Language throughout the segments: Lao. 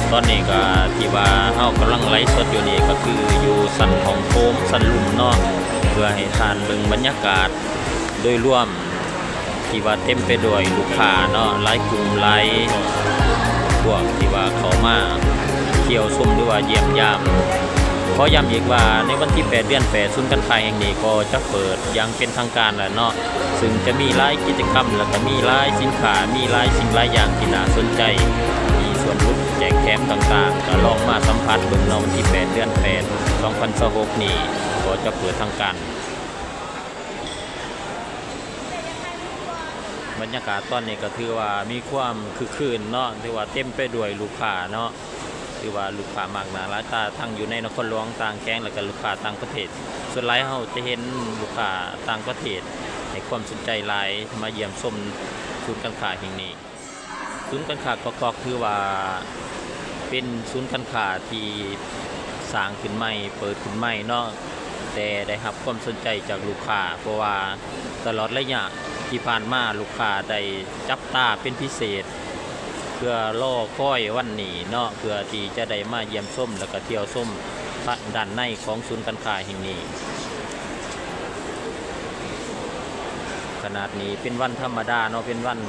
ຕອນນີ້ກໍທີ່ວ່າເຮົາກຳລັງໄລຟ໌ສົດຢູ່ນີ້ ກໍຄືຢູ່ຊັ້ນຫ້ອງໂຖງຊັ້ນລຸ່ມເນາະ ເພື່ອໃຫ້ທ່ານເບິ່ງບັນຍາກາດໂດຍລວມ ທີ່ວ່າເຕັມໄປດ້ວຍລູກຄ້າເນາະ ຫຼາຍກຸ່ມຫຼາຍພວກທີ່ວ່າເຂົ້າມາທ່ຽວຊົມ ຫຼືວ່າຢ້ຽມຢາມ. ຂໍຢ້ຳອີກວ່າ ໃນວັນທີແປດ ເດືອນແປດ ສູນການຄ້າແຫ່ງນີ້ກໍຈະເປີດຢ່າງເປັນທາງການແລ້ວເນາະ ຊຶ່ງຈະມີຫຼາຍກິດຈະກຳ ແລ້ວກໍມີຫຼາຍສິນຄ້າ ມີຫຼາຍສິ່ງຫຼາຍຢ່າງທີ່ໜ້າສົນໃຈ ມີສ່ວນຫຼຸດແຈກແຖມຕ່າງໆ ກໍລອງມາສຳຜັດເບິ່ງເນາະ. ວັນທີແປດ ເດືອນແປດ ສອງພັນຊາວຫົກນີ້ ກໍຈະເປີດທາງການ. ບັນຍາກາດຕອນນີ້ກໍຖືວ່າມີຄວາມຄຶກຄື້ນເນາະ ຖືວ່າເຕັມໄປດ້ວຍລູກຄ້າເນາະ ຖືວ່າລູກຄ້າມາກໜ້າຫຼາຍຕາ ທັງຢູ່ໃນນະຄອນຫຼວງ ຕ່າງແຂວງ ແລ້ວກໍລູກຄ້າຕ່າງປະເທດ. ສ່ວນຫຼາຍເຮົາຈະເຫັນລູກຄ້າຕ່າງປະເທດໃຫ້ຄວາມສົນໃຈຫຼາຍ ມາຢ້ຽມຊົມສູນການຄ້າແຫ່ງນີ້. ສູນການຄ້າກອກກອກ ຖືວ່າເປັນສູນການຄ້າທີ່ສ້າງຂຶ້ນໃໝ່ ເປີດຂຶ້ນໃໝ່ເນາະ ແຕ່ໄດ້ຮັບຄວາມສົນໃຈຈາກລູກຄ້າ ເພາະວ່າຕະຫຼອດໄລຍະທີ່ຜ່ານມາ ລູກຄ້າໄດ້ຈັບຕາເປັນພິເສດ ເພື່ອລໍຄອຍວັນນີ້ເນາະ ເພື່ອທີ່ຈະໄດ້ມາຢ້ຽມຊົມ ແລ້ວກໍທ່ຽວຊົມດ້ານໃນຂອງສູນການຄ້າແຫ່ງນີ້. ຂະໜາດນີ້ເປັນວັນທຳມະດາເນາະ ເປັນວັນ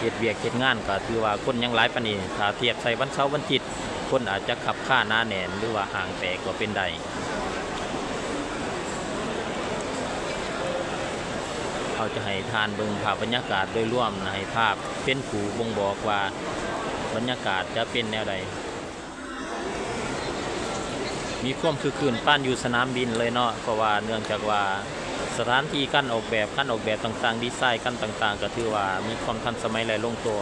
ເຮັດວຽກເຮັດງານ ກໍຖືວ່າຄົນຍັງຫຼາຍປານນີ້. ຖ້າທຽບໃສ່ວັນເສົາວັນທິດ ຄົນອາດຈະຄັບຄາໜາແໜ້ນ ຫຼືວ່າຫ້າງແຕກກໍເປັນໄດ້. ເຮົາຈະໃຫ້ທ່ານເບິ່ງພາບບັນຍາກາດໂດຍລວມ ໃຫ້ພາບເປັນຜູ້ບົ່ງບອກວ່າບັນຍາກາດຈະເປັນແນວໃດ. ມີຄວາມຄຶກຄື້ນປານຢູ່ສະໜາມບິນເລີຍເນາະ ເພາະວ່າເນື່ອງຈາກວ່າສະຖານທີ່ການອອກແບບ ການອອກແບບຕ່າງໆ ດີໄຊກັນຕ່າງໆ ກໍຖືວ່າມີຄວາມທັນສະໄໝ ແລະ ລົງຕົວ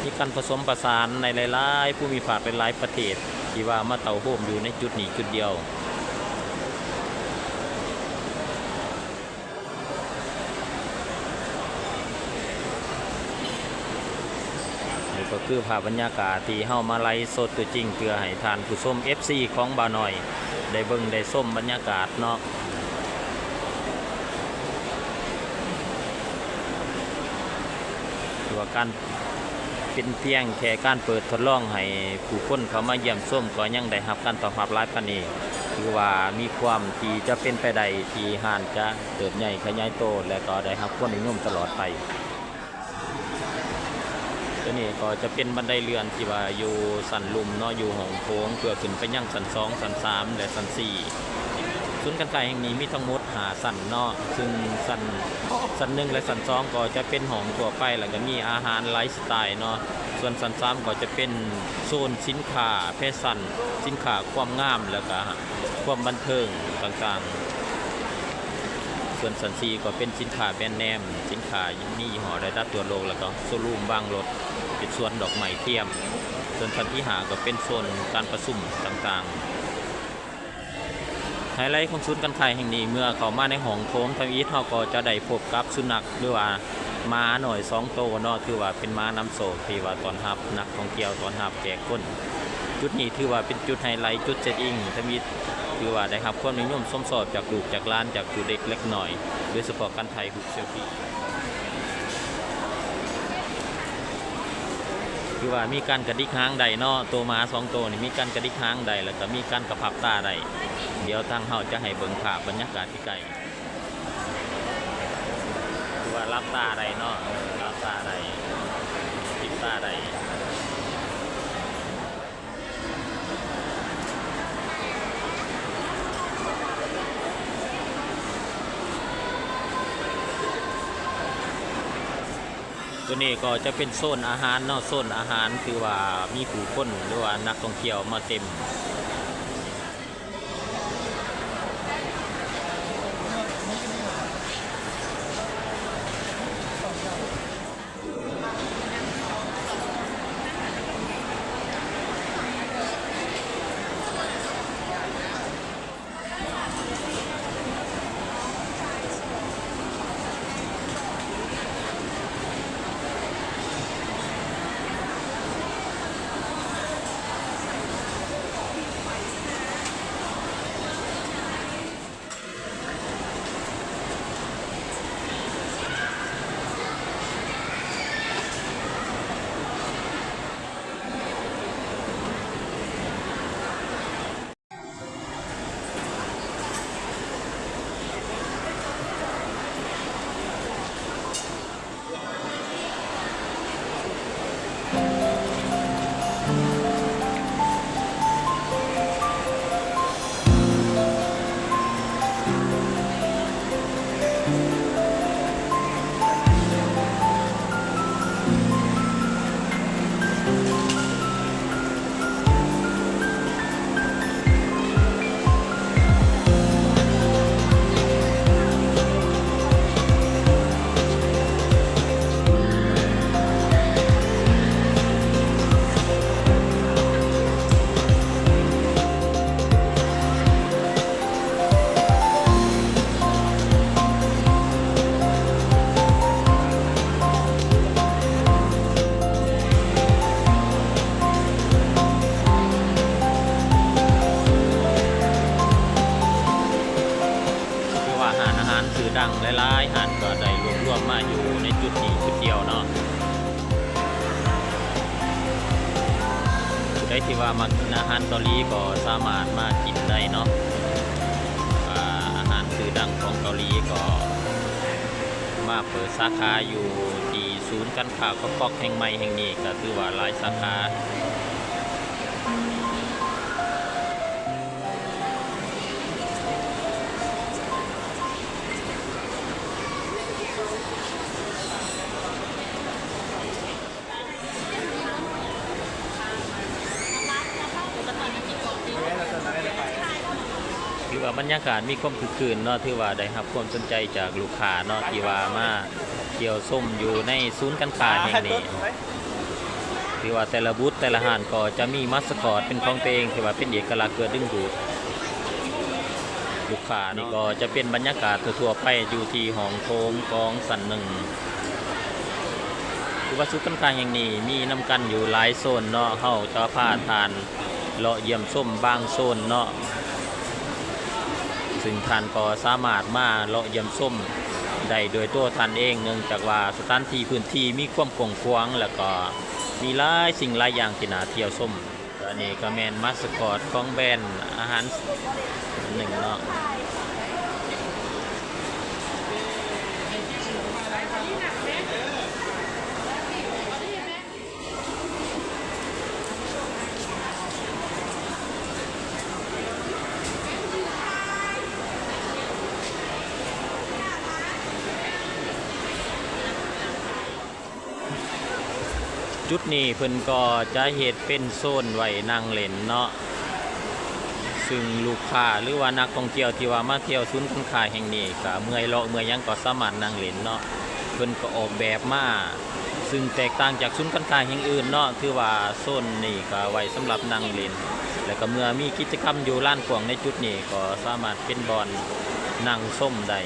ມີການປະສົມປະສານໃນຫຼາຍໆພູມິພາກ ຫຼາຍໆປະເທດ ທີ່ວ່າມາເຕົ້າໂຮມຢູ່ໃນຈຸດນີ້ຈຸດດຽວ. ນີ້ກໍຄືພາບບັນຍາກາດທີ່ເຮົາມາໄລຟ໌ສົດຕົວຈິງ ເພື່ອໃຫ້ທ່ານຜູ້ຊົມ ເອັຟຊີ ຂອງບ່າວນ້ອຍໄດ້ເບິ່ງໄດ້ຊົມບັນຍາກາດເນາະ ຖືວ່າການ ເປັນພຽງແຄ່ການເປີດທົດລອງໃຫ້ຜູ້ຄົນເຂົ້າມາຢ້ຽມຊົມ ກໍຍັງໄດ້ຮັບການຕອບຮັບຫຼາຍປານນີ້ ຖືວ່າມີຄວາມທີ່ຈະເປັນໄປໄດ້ທີ່ຮ້ານຈະເຕີບໃຫຍ່ຂະຫຍາຍໂຕ ແລະ ກໍໄດ້ຮັບຄວາມນິຍົມຕະຫຼອດໄປ. ຕົວນີ້ກໍຈະເປັນບັນໄດເລື່ອນທີ່ວ່າຢູ່ຊັ້ນລຸ່ມເນາະ ຢູ່ຫ້ອງໂຖງ ເພື່ອຂຶ້ນໄປຍັງຊັ້ນສອງ ຊັ້ນສາມ ແລະ ຊັ້ນສີ່. ສູນການຄ້າແຫ່ງນີ້ມີທັງໝົດຫ້າຊັ້ນເນາະ ຊຶ່ງຊັ້ນ ຊັ້ນໜຶ່ງ ແລະ ຊັ້ນສອງ ກໍຈະເປັນຫ້ອງທົ່ວໄປ ແລ້ວກໍມີອາຫານໄລຟ໌ສະໄຕລ໌ເນາະ. ສ່ວນຊັ້ນສາມ ກໍຈະເປັນໂຊນສິນຄ້າແຟຊັນ ສິນຄ້າຄວາມງາມ ແລ້ວກໍຄວາມບັນເທີງຕ່າງໆ. ສ່ວນຊັ້ນສີ່ ກໍເປັນສິນຄ້າແບຣນເນມ ສິນຄ້າມີຍີ່ຫໍ້ລະດັບທົ່ວໂລກ ແລ້ວກໍໂຊຣູມວາງລົດ ເປັນສວນດອກໄມ້ທຽມ. ສ່ວນຊັ້ນທີຫ້າ ກໍເປັນໂຊນການປະຊຸມຕ່າງໆ. ໄຮໄລຂອງສູນການຄ້າແຫ່ງນີ້ ເມື່ອເຂົ້າມາໃນຫ້ອງໂຖງທຳອິດ ເຮົາກໍຈະໄດ້ພົບກັບສຸນັກ ຫຼືວ່າໝານ້ອຍສອງໂຕເນາະ ຖືວ່າເປັນໝານຳໂຊກ ທີ່ວ່າຕ້ອນຮັບນັກທ່ອງທ່ຽວ ຕ້ອນຮັບແຂກຄົນ. ຈຸດນີ້ຖືວ່າເປັນຈຸດໄຮໄລ ຈຸດເຊັກອິນທຳອິດ ຖືວ່າໄດ້ຮັບຄວາມນິຍົມຊົມຊອບຈາກລູກຈາກຫຼານ ຈາກຜູ້ເລັກເລັກນ້ອຍ ໂດຍສະເພາະການຖ່າຍຮູບ ເຊລຟີ ຄືວ່າມີການກະດິກຫາງໄດ້ເນາະ ໂຕໝາສອງໂຕນີ້ມີການກະດິກຫາງໄດ້ ແລ້ວກໍມີການກະພັບຕາໄດ້. ດຽວທາງເຮົາຈະໃຫ້ເບິ່ງພາບບັນຍາກາດໃກ້ໆ ຄືວ່າຫຼັບຕາໄດ້ເນາະ ຫຼັບຕາໄດ້ ປິດຕາໄດ້. ຕົວນີ້ກໍຈະເປັນໂຊນອາຫານເນາະ ໂຊນອາຫານ ຄືວ່າມີຜູ້ຄົນ ຫຼືວ່ານັກທ່ອງທ່ຽວມາເຕັມ. ໂຕ ໃຜທີ່ວ່າມັກກິນອາຫານເກົາຫຼີກໍສາມາດມາກິນໄດ້ເນາະ. ອາ ອາຫານຊື່ດັງຂອງເກົາຫຼີກໍມາເປີດສາຂາຢູ່ທີ່ສູນການຄ້າກອກກອກແຫ່ງໃໝ່ແຫ່ງນີ້ ກໍຖືວ່າຫຼາຍສາຂາ. ຖືວ່າບັນຍາກາດມີຄວາມຄຶກຄື້ນເນາະ, ຖືວ່າໄດ້ຮັບຄວາມສົນໃຈຈາກລູກຄ້າເນາະ ທີ່ວ່າມາທ່ຽວຊົມຢູ່ໃນສູນການຄ້າແຫ່ງນີ້. ຖືວ່າແຕ່ລະບູດແຕ່ລະຮ້ານກໍຈະມີມາສະຄອດເປັນຂອງຕົວເອງ ຖືວ່າເປັນເອກະລັກເພື່ອດຶງດູດລູກຄ້າເນາະ. ນີ້ກໍຈະເປັນບັນຍາກາດທົ່ວໆໄປຢູ່ທີ່ຫ້ອງໂຖງຂອງຊັ້ນໜຶ່ງ. ຄືວ່າສູນການຄ້າແຫ່ງນີ້ມີນຳກັນຢູ່ຫຼາຍໂຊນເນາະ, ເຮົາຈະພາທ່ານ ເລາະຢ້ຽມຊົມບາງໂຊນເນາະ, ຊຶ່ງທ່ານກໍສາມາດມາເລາະຢ້ຽມຊົມໄດ້ດ້ວຍຕົວທ່ານເອງ ເນື່ອງຈາກວ່າສະຖານທີ່ພື້ນທີ່ມີຄວາມກວ້າງຂວາງ ແລ້ວກໍມີຫຼາຍສິ່ງຫຼາຍຢ່າງທີ່ໜ້າທ່ຽວຊົມ. ອັນນີ້ກໍແມ່ນມາສະຄອດຂອງແບຣນອາຫານໜຶ່ງເນາະ. ຈຸດນີ້ເພິ່ນກໍຈະເຮັດເປັນໂຊນໄວ້ນັ່ງຫຼິ້ນເນາະ, ຊຶ່ງລູກຄ້າ ຫຼືວ່ານັກທ່ອງທ່ຽວທີ່ວ່າມາທ່ຽວສູນການຄ້າແຫ່ງນີ້ ກໍເມື່ອຍເລາະເມື່ອຍຫຍັງກໍສາມາດນັ່ງຫຼິ້ນເນາະ. ເພິ່ນກໍອອກແບບມາ ຊຶ່ງແຕກຕ່າງຈາກສູນການຄ້າແຫ່ງອື່ນເນາະ, ຖືວ່າໂຊນນີ້ກໍໄວ້ສຳລັບນັ່ງຫຼິ້ນ ແລ້ວກໍເມື່ອມີກິດຈະກຳຢູ່ລານກວ້າງໃນຈຸດນີ້ ກໍສາມາດເປັນບ່ອນນັ່ງຊົມໄດ້.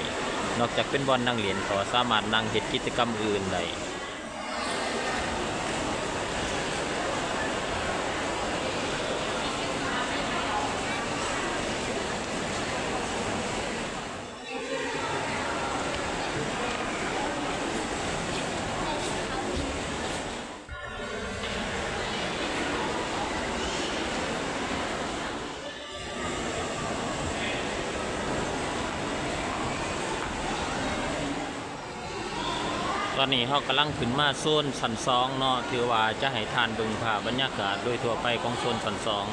ນອກຈາກເປັນບ່ອນນັ່ງຫຼິ້ນ ກໍສາມາດນັ່ງເຮັດກິດຈະກຳອື່ນໄດ້. ຕອນນີ້ເຮົາກຳລັງຂຶ້ນມາໂຊນຊັ້ນສອງເນາະ, ຖືວ່າຈະໃຫ້ທ່ານເບິ່ງພາບບັນຍາກາດໂດຍທົ່ວໄປຂອງໂຊນຊັ້ນສອງ.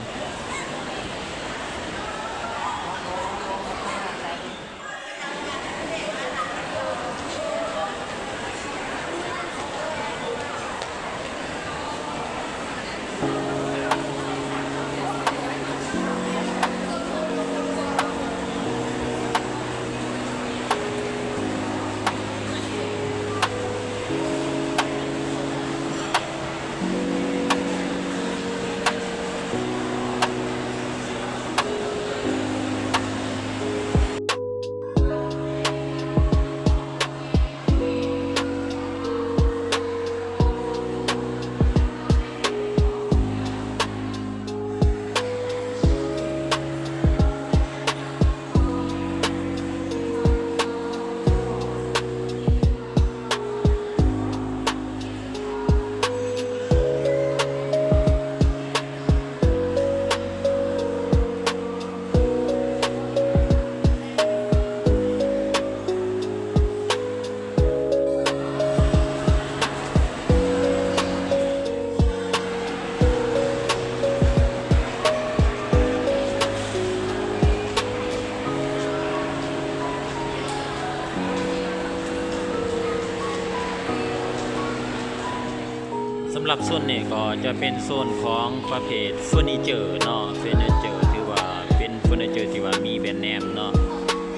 ສຳລັບໂຊນນີ້ກໍຈະເປັນໂຊນຂອງປະເພດເຟີນີເຈີເນາະ, ເຟີນີເຈີຖືວ່າເປັນເຟີນີເຈີທີ່ວ່າມີແບຣນເນມເນາະ,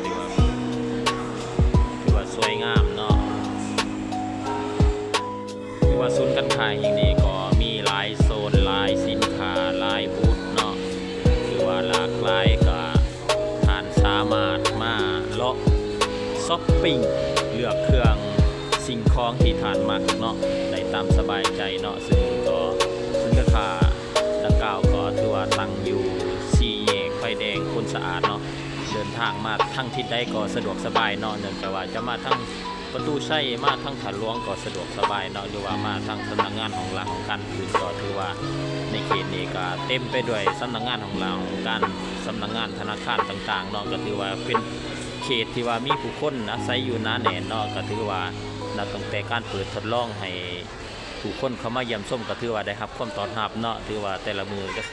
ຖືວ່າ ຖືວ່າສວຍງາມເນາະ. ຖືວ່າສູນການຄ້າແຫ່ງນີ້ກໍມີຫຼາຍໂຊນ, ຫຼາຍສິນຄ້າ, ຫຼາຍບູດເນາະ, ຖືວ່າຫຼາກຫຼາຍ, ກໍທ່ານສາມາດມາເລາະຊັອບປິງ ເລືອກເຄື່ອງສິ່ງຂອງທີ່ທ່ານມັກເນາະ ໄດ້ຕາມສະບາຍໃຈເນາະ. ຊຶ່ງກໍ ສູນການຄ້າດັ່ງກ່າວກໍຖືວ່າຕັ້ງຢູ່ສີ່ແຍກໄຟແດງໂພນສະອາດເນາະ. ເດີນທາງມາທາງທິດໃດກໍສະດວກສະບາຍເນາະ, ເນື່ອງຈາກວ່າຈະມາທາງ ຕ ປະຕູໄຊມາທາງທ່າຫຼວງກໍສະດວກສະບາຍເນາະ ຫຼືວ່າມາທາງສຳນັກງານຫ້ອງລາງຫ້ອງການອື່ນ ກໍຖືວ່າໃນເຂດນີ້ກໍເຕັມໄປດ້ວຍສຳນັກງານຫ້ອງລາງຫ້ອງການ, ສຳນັກງານທະນາຄານຕ່າງໆເນາະ, ກໍຖືວ່າເປັນເຂດທີ່ວ່າມີຜູ້ຄົນອາໄສຢູ່ໜາແໜ້ນເນາະ, ກໍຖືວ່ານັບຕັ້ງແຕ່ການເປີດທົດລອງໃຫ້ຜູ້ຄົນເຂົ້າມາຢ້ຽມຊົມ ກໍຖືວ່າໄດ້ຮັບຄວາມຕ້ອນຮັບເນາະ, ຖືວ່າແຕ່ລະມື້ກໍ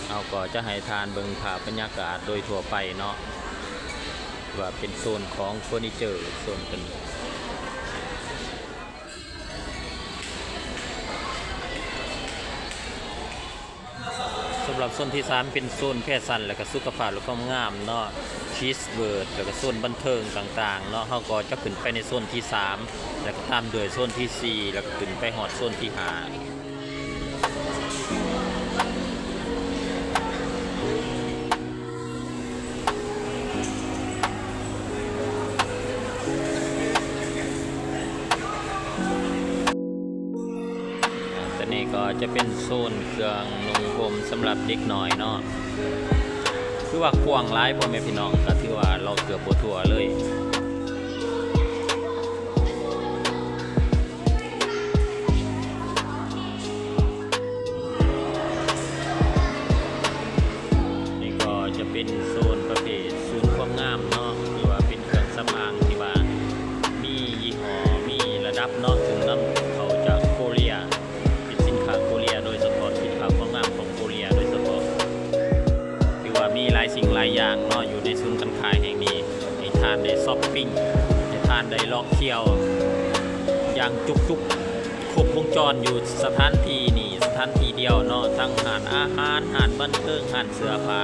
ເຮົາກໍຈະໃຫ້ທ່ານເບິ່ງພາບບັນຍາກາດໂດຍທົ່ວໄປເນາະ ວ່າເປັນໂຊນຂອງເຟີນີເຈີ ໂຊນເປັນ ສຳລັບໂຊນທີສາມເປັນໂຊນແຟຊັນ ແລະກະສຸຂະພາບ ແລະຄວາມງາມເນາະ ຄິດສເວີດ ແລະກະໂຊນບັນເທີງຕ່າງໆເນາະ, ເຮົາກໍຈະຂຶ້ນໄປໃນໂຊນທີສາມ ແລະກະຕາມດ້ວຍໂຊນທີສີ່ ແລະກະຂຶ້ນໄປຮອດໂຊນທີຫ້າ. ຕົວນີ້ກໍຈະເປັນໂຊນເຄື່ອງນຸ່ງຫົ່ມສຳລັບເດັກນ້ອຍເນາະ, ຖືວ່າກວ້າງຫຼາຍ ພໍ່ແມ່ພີ່ນ້ອງ, ກໍຖືວ່າເລາະເກືອບບໍ່ທົ່ວເລີຍ. ນີ້ກໍຈະເປັນໂຊນປະເພດສູນຄວາມງາມເນາະ, ຫຼືວ່າເປັນເຄື່ອງສຳອາງທີ່ວ່າມີຍີ່ຫໍ້ ມີລະດັບເນາະ, ເຊິ່ງນຳເຂົ້າຈາກໂກເລຍ, ເປັນສິນຄ້າໂກເລຍໂດຍສະເພາະ, ສິນຄ້າຄວາມງາມຂອງໂກເລຍໂດຍສະເພາະ. ຖືວ່າມີຫຼາຍສິ່ງຫຼາຍຢ່າງເນາະ ຢູ່ໃນສູນການຄ້າແຫ່ງນີ້ ໃຫ້ທ່ານໄດ້ຊັອບປິງ, ໃຫ້ທ່ານໄດ້ເລາະທ່ຽວຢ່າງຈຸກໆ ຄົບວົງຈອນຢູ່ສະຖານທີ່ນີ້ ສະຖານທີ່ດຽວເນາະ, ທັງຮ້ານອາຫານ, ຮ້ານບັນເທີງ, ຮ້ານເສື້ອຜ້າ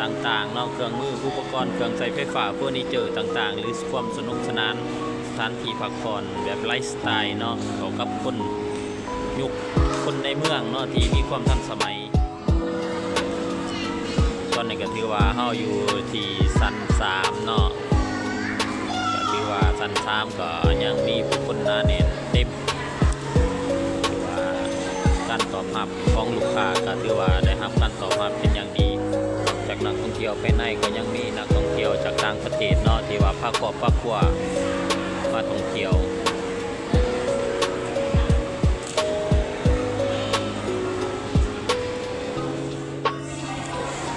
ຕ່າງໆເນາະ, ເຄື່ອງມືອຸປະກອນ, ເຄື່ອງໃຊ້ໄຟຟ້າ, ເຟີນີເຈີຕ່າງໆ ຫຼືຄວາມສະໜຸກສະໜານ, ສະຖານທີ່ພັກຜ່ອນແບບໄລຟ໌ສະໄຕເນາະ ເຂົ້າກັບຄົນຍຸກ ຄົນໃນເມືອງເນາະ ທີ່ມີຄວາມທັນສະໄໝ. ຕອນນີ້ກໍຖືວ່າເຮົາຢູ່ທີ່ຊັ້ນສາມເນາະ, ກໍຖືວ່າຊັ້ນສາມກໍຍັງມີຜູ້ຄົນໜາແໜ້ນເຕັມ, ຖືວ່າການຕອບຮັບຂອງລູກຄ້າກໍຖືວ່າໄດ້ຮັບການຕອບຮັບເປັນຢ່າງດີ. ນອກຈາກນັກທ່ອງທ່ຽວພາຍໃນ ກໍຍັງມີນັກທ່ອງທ່ຽວຈາກຕ່າງປະເທດເນາະ ທີ່ວ່າພາຄອບພາຄົວມາທ່ອງທ່ຽວ.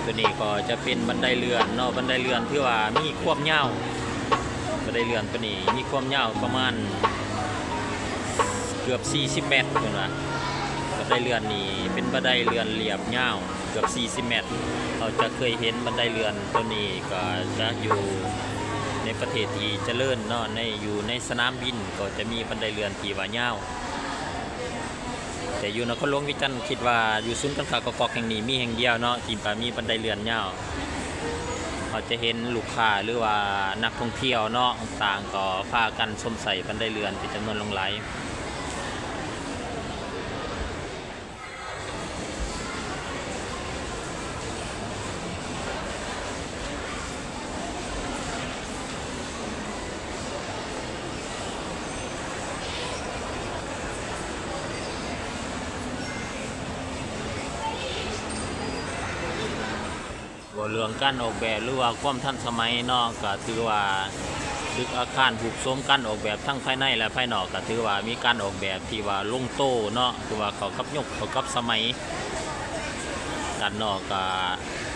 ຕົວນີ້ກໍຈະເປັນບັນໄດເລື່ອນເນາະ, ບັນໄດເລື່ອນຖືວ່າມີຄວາມຍາວ, ບັນໄດເລື່ອນຕົວນີ້ມີຄວາມຍາວປະມານເກືອບສີ່ສິບແມັດເພິ່ນວ່າ. ບັນໄດເລື່ອນນີ້ເປັນບັນໄດເລື່ອນລຽບຍາວເກືອບສີ່ສິບແມັດ. ເຮົາຈະເຄີຍເຫັນບັນໄດເລື່ອນຕົວນີ້ກໍຈະຢູ່ໃນປະເທດທີ່ຈະເລີນເນາະ, ໃນ ຢູ່ໃນສະໜາມບິນກໍຈະມີບັນໄດເລື່ອນທີ່ວ່າຍາວ. ແຕ່ຢູ່ນະຄອນຫຼວງວຽງຈັນ ຄິດວ່າຢູ່ສູນການຄ້າກອກກອກແຫ່ງນີ້ມີແຫ່ງດຽວເນາະ ທີ່ວ່າມີບັນໄດເລື່ອນຍາວ. ເຮົາຈະເຫັນລູກຄ້າ ຫຼືວ່ານັກທ່ອງທ່ຽວເນາະ ຕ່າງກໍພາກັນຊົມໃຊ້ບັນໄດເລື່ອນເປັນຈຳນວນຫຼວງຫຼາຍ. ເວົ້າເລື່ອງການອອກແບບ ຫຼືວ່າຄວາມທັນສະໄໝເນາະ ກະຖືວ່າຕຶກອາຄານຮູບໂສມການອອກແບບທັງພາຍໃນ ແລະ ພາຍນອກ ກະຖືວ່າມີການອອກແບບທີ່ວ່າລົງໂຕເນາະ ຖືວ່າເຂົ້າກັບຍຸກ ເຂົ້າກັບສະໄໝ. ດ້ານນອກກະ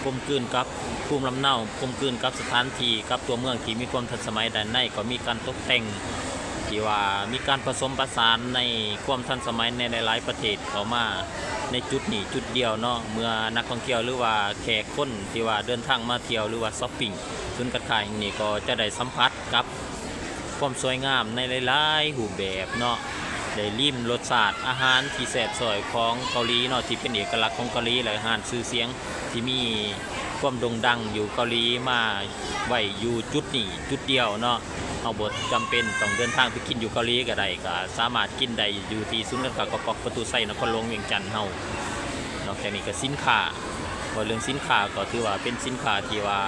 ກົມກືນກັບພູມລຳເນົາ, ກົມກືນກັບສະຖານທີ່ ກັບຕົວເມືອງທີ່ມີຄວາມທັນສະໄໝ. ດ້ານໃນກໍມີການຕົກແຕ່ງທີ່ວ່າມີການປະສົມປະສານໃນຄວາມທັນສະໄໝໃນຫຼາຍໆປະເທດເຂົ້າມາໃນຈຸດນີ້ຈຸດດຽວເນາະ. ເມື່ອນັກທ່ອງທ່ຽວ ຫຼືວ່າແຂກຄົນທີ່ວ່າເດີນທາງມາທ່ຽວ ຫຼືວ່າຊັອບປິງ ສູນການຄ້າແຫ່ງນີ້ ກໍຈະໄດ້ສຳຜັດກັບຄວາມສວຍງາມໃນຫຼາຍໆຮູບແບບເນາະ, ໄດ້ລິມລົດຊາດອາຫານທີ່ແຊບຊ້ອຍຂອງເກົາຫຼີເນາະ ທີ່ເປັນເອກະລັກຂອງເກົາຫຼີ ແລະ ຮ້ານຊື່ສຽງ ທີ່ມີຄວາມໂດ່ງດັງຢູ່ເກົາຫຼີມາໄວ້ຢູ່ຈຸດນີ້ຈຸດດຽວເນາະ. ເຮົາບໍ່ຈຳເປັນຕ້ອງເດີນທາງໄປກິນຢູ່ເກົາຫຼີກໍໄດ້, ກໍສາມາດກິນໄດ້ຢູ່ທີ່ສູນການຄ້າກອກກອກປະຕູໄຊ ນະຄອນຫຼວງວຽງຈັນເຮົາ. ນອກຈາກນີ້ກໍສິນຄ້າ, ເວົ້າເລື່ອງສິນຄ້າກໍຖືວ່າເປັນສິນຄ້າທີ່ວ່າ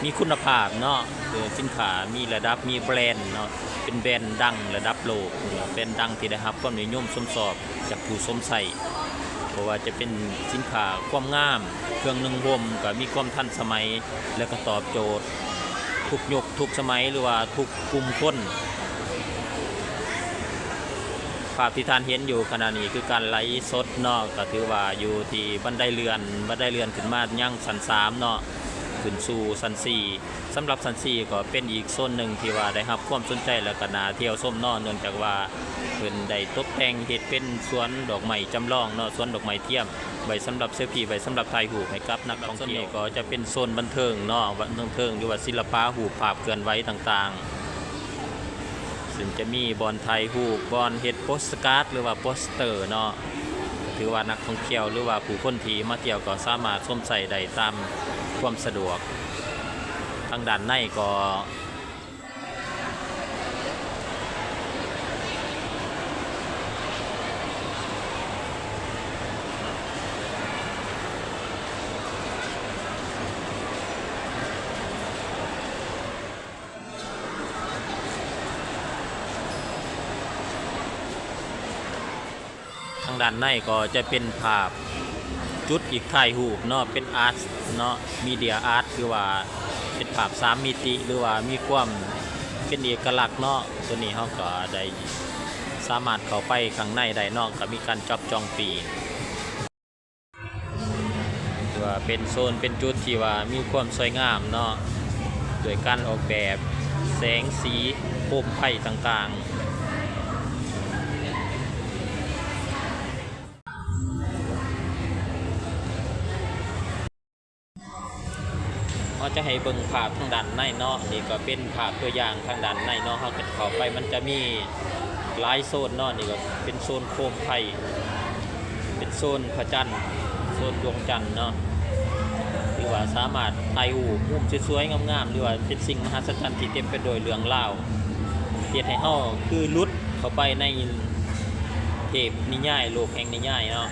ມີຄຸນນະພາບເນາະ, ເປັນສິນຄ້າມີລະດັບ, ມີແບຣນເນາະ, ເປັນແບຣນດັງລະດັບໂລກ, ແບຣນດັງທີ່ໄດ້ຮັບຄວາມນິຍົມຊົມຊອບ ຈາກຜູ້ຊົມໃຊ້, ບໍ່ວ່າຈະເປັນສິນຄ້າຄວາມງາມ, ເຄື່ອງນຸ່ງຫົ່ມກໍມີຄວາມທັນສະໄໝ ແລະ ກໍຕອບໂຈດ ທຸກຍຸກທຸກສະໄໝ ຫຼືວ່າທຸກກຸ່ມຄົນ. ພາບທີ່ທ່ານເຫັນຢູ່ຂະນະນີ້ຄືການໄລສົດເນາະ, ກໍຖືວ່າຢູ່ທີ່ບັນໄດເລື່ອນ, ບັນໄດເລື່ອນຂຶ້ນມາຍັງຊັ້ນສາມເນາະ, ຂຶ້ນສູ່ຊັ້ນສີ່. ສຳລັບຊັ້ນສີ່ກໍເປັນອີກໂຊນໜຶ່ງທີ່ວ່າໄດ້ຮັບຄວາມສົນໃຈ ແລະ ກໍໜ້າທ່ຽວຊົມເນາະ, ເນື່ອງຈາກວ່າເພິ່ນໄດ້ຕົກແຕ່ງເຮັດເປັນສວນດອກໄມ້ຈຳລອງເນາະ, ສວນດອກໄມ້ທຽມ ໄວ້ສຳລັບເຊວພີ ໄວ້ສຳລັບຖ່າຍຮູບໃຫ້ກັບນັກທ່ອງທ່ຽວ. ໂຊນນີ້ກໍຈະເປັນໂຊນບັນເທີງເນາະ, ບັນເທີງ ຫຼືວ່າສິລະປະຮູບພາບເຄື່ອນໄຫວຕ່າງໆ, ເຊິ່ງຈະມີບ່ອນຖ່າຍຮູບ, ບ່ອນເຮັດໂປສກາດ ຫຼືວ່າໂປສເຕີເນາະ. ຖືວ່ານັກທ່ອງທ່ຽວ ຫຼືວ່າຜູ້ຄົນທີ່ມາທ່ຽວກໍສາມາດຊົມໃຊ້ໄດ້ຕາມຄວາມສະດວກ. ທາງດ້ານໃນກໍ ທາງດ້ານໃນກໍຈະເປັນພາບຈຸດອີກຖ່າຍຮູບເນາະ, ເປັນອາດເນາະ, ມີເດຍອາດ ຄືວ່າເປັນພາບສາມມິຕິ ຫຼືວ່າມີຄວາມເປັນເອກະລັກເນາະ. ໂຕນີ້ເຮົາກໍໄດ້ສາມາດເຂົ້າໄປຂ້າງໃນໄດ້ເນາະ, ກໍມີການຈັບຈອງຟຣີ. ຖືວ່າເປັນໂຊນ ເປັນຈຸດທີ່ວ່າມີຄວາມສວຍງາມເນາະ, ດ້ວຍການອອກແບບແສງສີ ໂຄມໄຟຕ່າງໆ. ເຮົາຈະໃຫ້ເບິ່ງພາບທາງດ້ານໃນເນາະ, ນີ້ກໍເປັນພາບຕົວຢ່າງທາງດ້ານໃນເນາະ. ເຮົາກໍເຂົ້າໄປ ມັນຈະມີຫຼາຍໂຊນເນາະ, ນີ້ກໍເປັນໂຊນໂຄມໄຟ ເປັນໂຊນພະຈັນ ໂຊນດວງຈັນເນາະ, ຫຼືວ່າສາມາດຖ່າຍຮູບມຸມສວຍໆງາມໆ ຫຼືວ່າເປັນສິ່ງມະຫັດສະຈັນທີ່ເຕັມໄປດ້ວຍເລື່ອງລາວ, ເຮັດໃຫ້ເຮົາຄືຫຼຸດເຂົ້າໄປໃນເທບນິຍາຍ ໂລກແຫ່ງນິຍາຍເນາະ.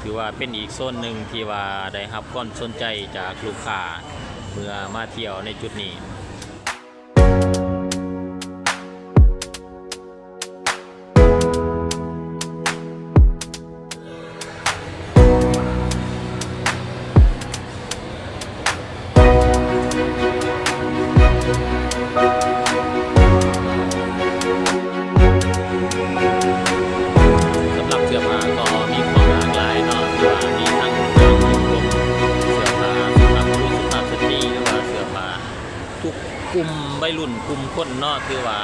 ຖືວ່າເປັນອີກໂຊນໜຶ່ງທີ່ວ່າໄດ້ຮັບຄວາມສົນໃຈຈາກລູກຄ້າເມື່ອມາທ່ຽວໃນຈຸດນີ້. ສຳລັບເສື້ອຜ້າກໍມີຄວາມຫຼາກຫຼາຍເນາະ, ວ່າມີທັງເສື້ອຜ້າສຸພາບບຸລຸດ ສຸພາບສະຕີ ຫຼືວ່າເສື້ອຜ້າທຸກກຸ່ມໄວລຸ້ນ ກຸ່ມຄົນເນາະ, ຖືວ່າ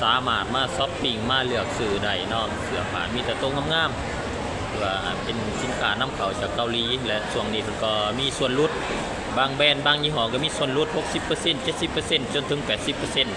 ສາມາດມາຊັອບປິງ ມາເລືອກຊື້ໄດ້ເນາະ. ເສື້ອຜ້າມີແຕ່ໂຕງາມໆ ເພື່ອເປັນສິນຄ້ານຳເຂົ້າຈາກເກົາຫຼີ ແລະ ຊ່ວງນີ້ເພິ່ນກໍມີສ່ວນຫຼຸດ, ບາງແບຣນ ບາງຍີ່ຫໍ້ກໍມີສ່ວນຫຼຸດ ຫົກສິບເປີເຊັນ ເຈັດສິບເປີເຊັນ ຈົນເຖິງ ແປດສິບເປີເຊັນ.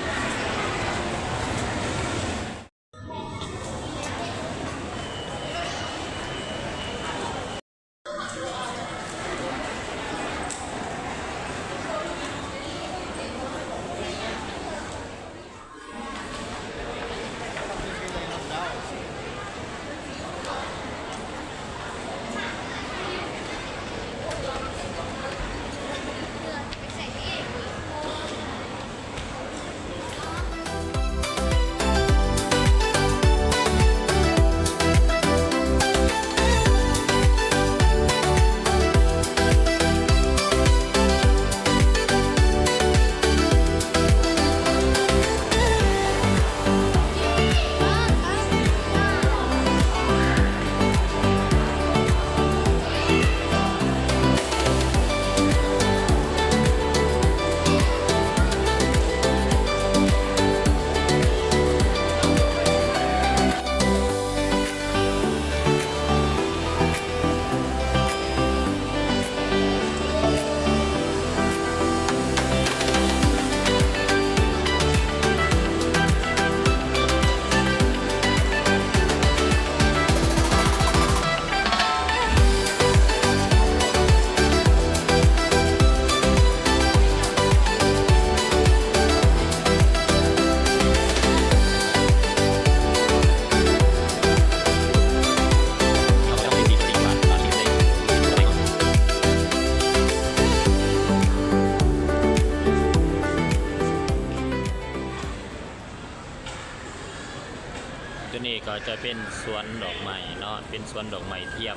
ຕົວນີ້ກໍຈະເປັນສວນດອກໄມ້ເນາະ, ເປັນສວນດອກໄມ້ທຽມ.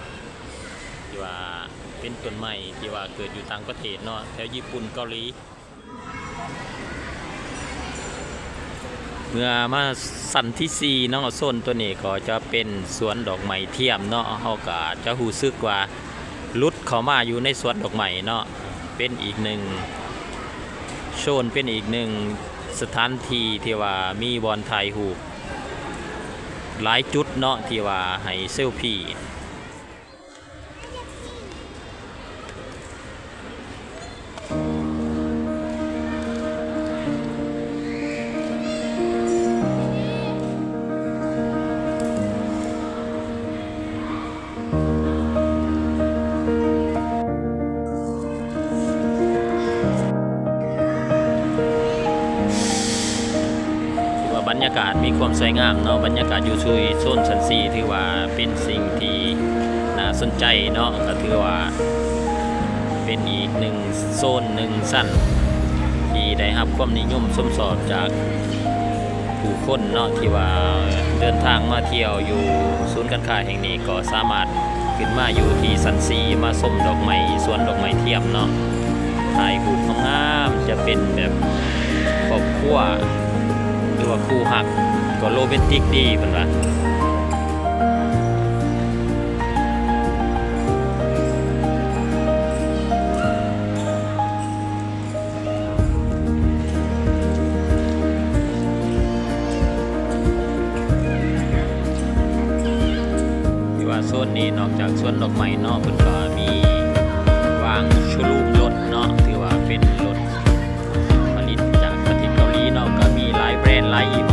ທີ່ວ່າເປັນຕົ້ນໄມ້ທີ່ວ່າເກີດຢູ່ຕ່າງປະເທດເນາະ ແຖວຍີ່ປຸ່ນ ເກົາຫຼີ. ເມື່ອມາຊັ້ນທີສີ່ເນາະ ໂຊນຕົວນີ້ກໍຈະເປັນສວນດອກໄມ້ທຽມເນາະ ເຮົາກໍຈະຮູ້ສຶກວ່າຫຼຸດເຂົ້າມາຢູ່ໃນສວນດອກໄມ້ເນາະ ເປັນອີກໜຶ່ງໂຊນ ເປັນອີກໜຶ່ງສະຖານທີ່ທີ່ວ່າມີບ່ອນຖ່າຍຮູບຫຼາຍຈຸດເນາະ ທີ່ວ່າໃຫ້ເຊວຟີ. ຖືວ່າບັນຍາກາດມີຄວາມສວຍງາມເນາະ ບັນຍາກາດຢູ່ທີ່ໂຊນຊັ້ນສີ່ ຖືວ່າເປັນສິ່ງທີ່ໜ້າສົນໃຈເນາະ ກໍຖືວ່າເປັນອີກໜຶ່ງໂຊນ ໜຶ່ງຊັ້ນ ທີ່ໄດ້ຮັບຄວາມນິຍົມຊົມຊອບຈາກ ຜູ້ຄົນເນາະ ທີ່ວ່າເດີນທາງມາທ່ຽວຢູ່ສູນການຄ້າແຫ່ງນີ້ ກໍສາມາດຂຶ້ນມາຢູ່ທີ່ຊັ້ນສີ່ ມາຊົມດອກໄມ້ ສວນດອກໄມ້ທຽມເນາະ ຖ່າຍຮູບງາມໆ ຈະເປັນແບບຄອບຄົວ ຫຼືວ່າຄູ່ຮັກ ກໍໂຣແມນຕິກດີເພິ່ນວ່າ. ທີ່ວ່າໂຊນນີ້ນອກຈາກສວນດອກໄມ້ເນາະ ເພິ່ນກໍມີວາງໂຊຣູມລົດເນາະ ຖືວ່າເປັນລົດຜະລິດຈາກປະເທດເກົາຫຼີເນາະ ກໍມີຫຼາຍແບຣນ ຫຼາຍຍີ່ຫໍ